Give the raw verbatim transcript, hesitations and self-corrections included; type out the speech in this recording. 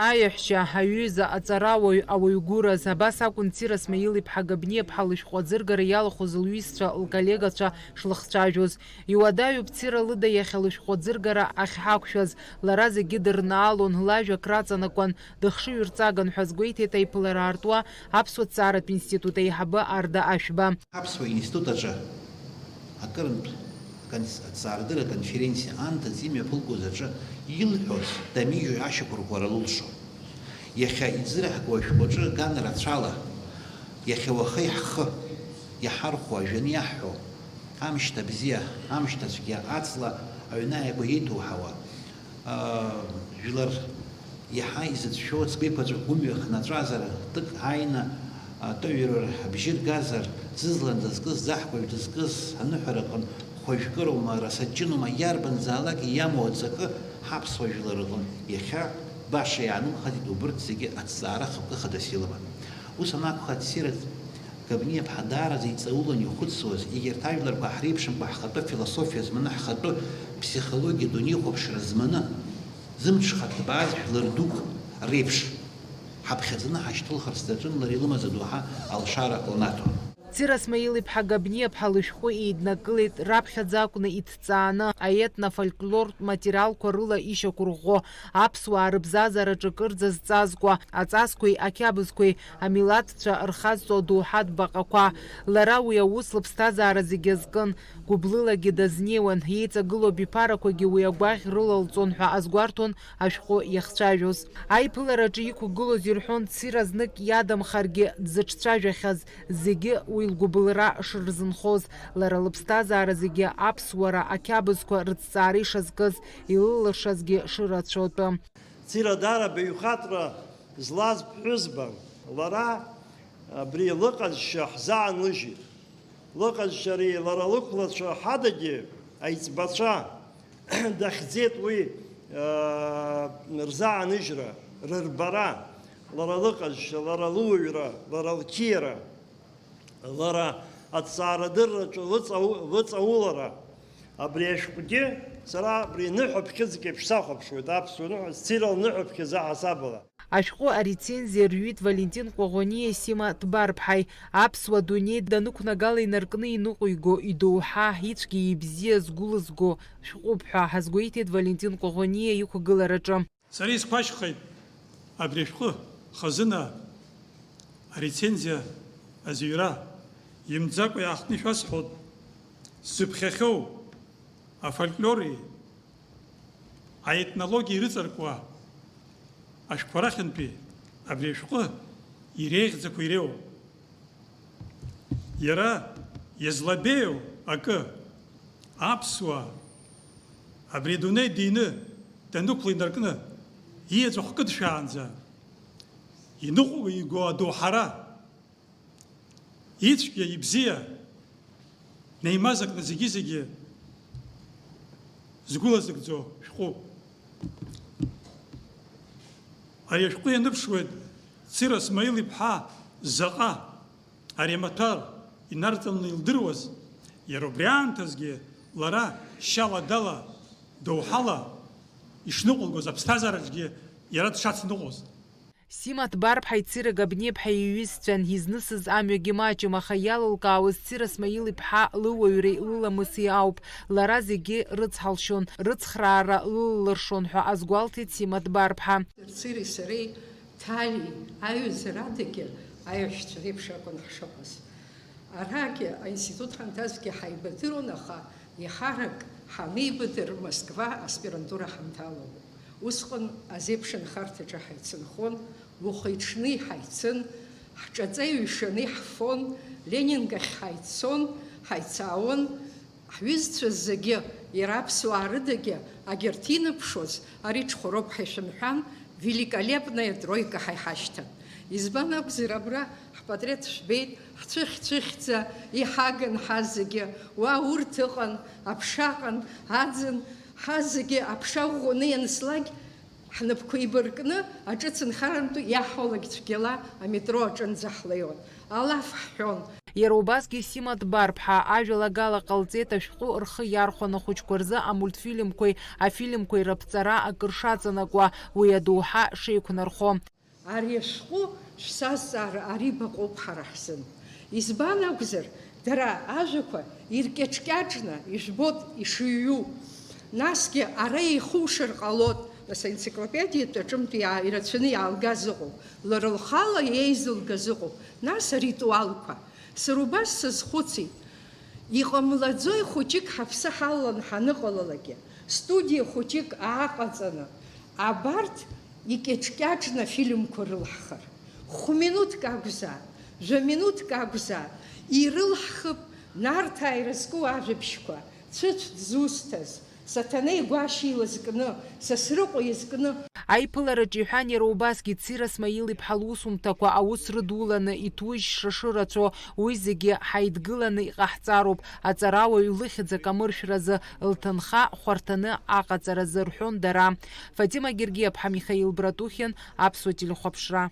Аиаҳәшьа, аҩыза, аҵарауаҩ, ауаҩ гәыраз, абас акәын Цира Смаил-иԥҳа Габниаԥҳа лышәҟәы аӡыргара иалахәыз лҩызцәа, лколлегацәа шлыхцәажәоз. Иуадаҩуп Цира лыда иахьа лышәҟәы аӡыргара ахьҳақәшәаз, лара зегьы дырнаалон, лажәа акраҵанакуан, дыхшыҩрҵаган ҳәа азгәеиҭеит аиԥылара аартуа Аԥсуа ҭҵааратә институт аиҳабы Арда Ашәба. Аԥсуа институт аҿы акырынтә аконс-, аҭҵаарадырра аконференциа анҭыҵ имҩаԥылгоз аҿы илҳәоз дамижьо ашьақәырӷәӷәара лылшон. Иахьа иӡырҳгоу ашәҟәаҿы ган рацәала, иахьа уахеи ҳхы иҳархәо, ажәаны иаҳҳәо, амшьҭа бзиа, амшьҭа цәгьа, аҵла аҩны ааигәа иеиҭоуҳауа, аа, жәлар иаҳа изыцәшәо, сгәеиқәаҵәа гәымҩа хнаҵәазар, тык ааины, атәыҩарра абжьы ргазар, ӡызлан дызкыз, ӡаҳкәажә дызкыз, аныҳәара аҟын хәажәкыроума, расаҷҷыноума, иарбанзаалак иамоу аҵакы ҳаԥсуа жәлар рҟын иахьа баша иаанымхаӡеит, убырҭ зегьы аҭҵаара хықәкы хадас илыман. Ус анакәха, Цира Габниаԥҳа даараӡа иҵаулан ихәыцуаз, егьырҭ ажәларқәа ҳреиԥшымкәа ҳхатәы философиа зманы, ҳхатәы ԥсихологиа дунеихәаԥшра зманы, зымҽхак ҭбааз жәлар дук реиԥш, ҳаԥхьаӡаны ҳашьҭылхырц даҿын, лара илымаз адоуҳа алшара лнаҭон. Цира Смаил-иԥҳа Габниаԥҳа лышәҟәы еиднакылеит раԥхьаӡа акәны иҭҵааны, аетнофольклортә материалқәа рыла ишьақәырӷәӷәо, аԥсуаа рыбзазараҿы кырӡа зҵазкуа аҵасқәеи ақьабзқәеи, амилаҭцәа рхазҵо адоуҳатә баҟақәа. Лара уи аус лыԥсҭазаара зегьы азкын, гәыблылагьы дазнеиуан, иеиҵагылоу абиԥарақәагьы уи агәаӷь рылалҵон ҳәа азгәарҭон ашәҟәы иахцәажәоз. Аиԥылараҿы иқәгылоз ирҳәон, Цира знык иадамхаргьы дзыҿцәажәахьаз, зегьы уи лгәыбылра шырзынхоз, лара лыԥсҭазаара зегьы аԥсуара, ақьабзқәа рыҭҵаара ишазкыз, илылыршазгьы шырацәоу атәы. Цира даара баҩхатәра злаз ԥҳәызбан. Лара абри лыҟазшьа ҳзааныжьит. Лыҟазшьареи лара лықәлацәа ҳадагьы аиҵбацәа дахьӡеит уи, аа, рзааныжьра, рырбара, лара лыҟазшьа, лара луаҩра, лара лқьиара, лара аҭҵаарадырраҿы лыҵау-, лыҵаулара. Абри ашәҟәгьы сара абри ныҳәаԥхьыӡк еиԥш сахәаԥшуеит, аԥсуа ныҳәа, Цира лныҳәаԥхьыӡ аҳасабала. Ашәҟәы арецензиа рҩит Валентин Ҟәаӷәаниеи Сима Ҭбарԥҳаи. Аԥсуа дунеи данықәнагала инаркны иныҟәиго, идоуҳа, ицәгьа ибзиа згәылызго шәҟәуп ҳәа ҳазгәеиҭеит Валентин Ҟәаӷәаниа иқәгылараҿы. Сара исқәашьхеит абри ашәҟәы хазына арецензиа азыҩра, имӡакәа иаахтны ишәасҳәоит, сзыԥхьахьоу афольклори аетнологиеи ирыҵаркуа ашәқәа рахьынтәи абри ашәҟәы иреиӷьӡақәа иреиуоуп. Иара иазлабеиоу акы, аԥсуаа абри адунеи дины данықәла инаркны, иеҵәахә кыдшәаанӡа иныҟәиго адоуҳара, ицәгьа, ибзиа, неимазакны зегьы-зегьы згәылазыгӡо шәҟәуп. Ари ашәҟәы ианыԥшуеит Цира Смаил-иԥҳа заҟа ари амаҭәар инарҵаланы илдыруаз, иара убри аамҭазгьы лара шьала-дала, доуҳала ишныҟәылгоз, аԥсҭазаараҿгьы иара дшацныҟәоз. Сима Ҭбарԥҳаи Цира Габниаԥҳаи иҩызцәан, изнысыз амҩагьы маҷым, аха иалылкаауаз Цира Смаил-иԥҳа лыуаҩреи лыламыси ауп. Лара зегьы рыцҳалшьон, рыцхраара лылылыршон ҳәа азгәалҭеит Сима Ҭбарԥҳа. Циреи сареи Ҭали аҩызарадагьы аиҳәшьцәа реиԥш акәын ҳшыҟаз. Арагьы аинститут ҳанҭазгьы ҳаибадыруан, аха еиҳарак ҳанеибадыр Москва аспирантура ҳанҭалон. Усҟан азеиԥш нхарҭаҿы ҳаицынхон, уахи-ҽни ҳаицын, ҳҿаҵа ҩшаны иаҳфон, Ленинг ахь ҳаиццон, ҳаицаауан. Ҳҩызцәа зегьы, иара аԥсуаа рыдагьы, агьырҭ инаԥшуаз, ари ҽхәароуп ҳәа ишәымҳәан, великолепная тройка ҳәа иҳашьҭан. Избан акәзар, абра ҳпатреҭ шәбеит, ҳцәыхьцәыхьӡа иҳаган ҳазегьы, уа урҭ ыҟан, аԥша аҟан, аӡын, ҳазегьы аԥша ӷәӷәаны ианслак, ҳнапқәа еибаркны, аҿыц нхарантәи иаҳҳәалак цәгьала аметро аҿынӡа ҳлеиуан. Алаф ҳҳәон. Иара убасгьы Сима Дбар-ԥҳа ажәалагала ҟалҵеит ашәҟәы рхы иархәаны ахәыҷқәа рзы амультфильмқәеи афильмқәеи раԥҵара акыр шаҵанакуа, уи адоуҳа шеиқәнархо. Ари ашәҟәы шәсазҵаара ари баҟоуп ҳара ҳзын. Избан акәзар, дара ажәақәа иркьаҿкьаҿны ижәбоит ишыҩу. Насгьы ара еихушыр ҟалоит, нас аенциклопедиатә аҿынтә иаа-, ирацәаны иаалгаз ыҟоуп, лара лхала еизылгаз ыҟоуп, нас аритуалқәа. Сара убас сазхәыцит, иҟамлаӡои хәыҷык ҳаԥсы ҳалалан ҳаныҟалалакгьы, студиа хәыҷык ааҟаҵаны, абарҭ икьаҿкьаҿны афильмқәа рылҳхыр? Хә-минуҭк акәзаап, жәа-минуҭк акәзаап, ирылҳхып Нарҭаа ирызку ажәабжьқәа, Цәыцә дзусҭаз, Саҭанеи Гәашьа илызкны, Сасрыҟәа изкны. Аиԥылараҿы иҳәан иара убасгьы Цира Смаил-иԥҳа лусумҭақәа аус рыдуланы иҭужьша шырацәоу, уи зегьы ҳаидгыланы иҟаҳҵароуп, аҵарауаҩ лыхьӡ акамыршәразы лҭынха хәарҭаны аҟаҵаразы, рҳәон дара. Фатима Гергиаԥҳа, Михаил Братухин, Аԥсуа телехәаԥшра.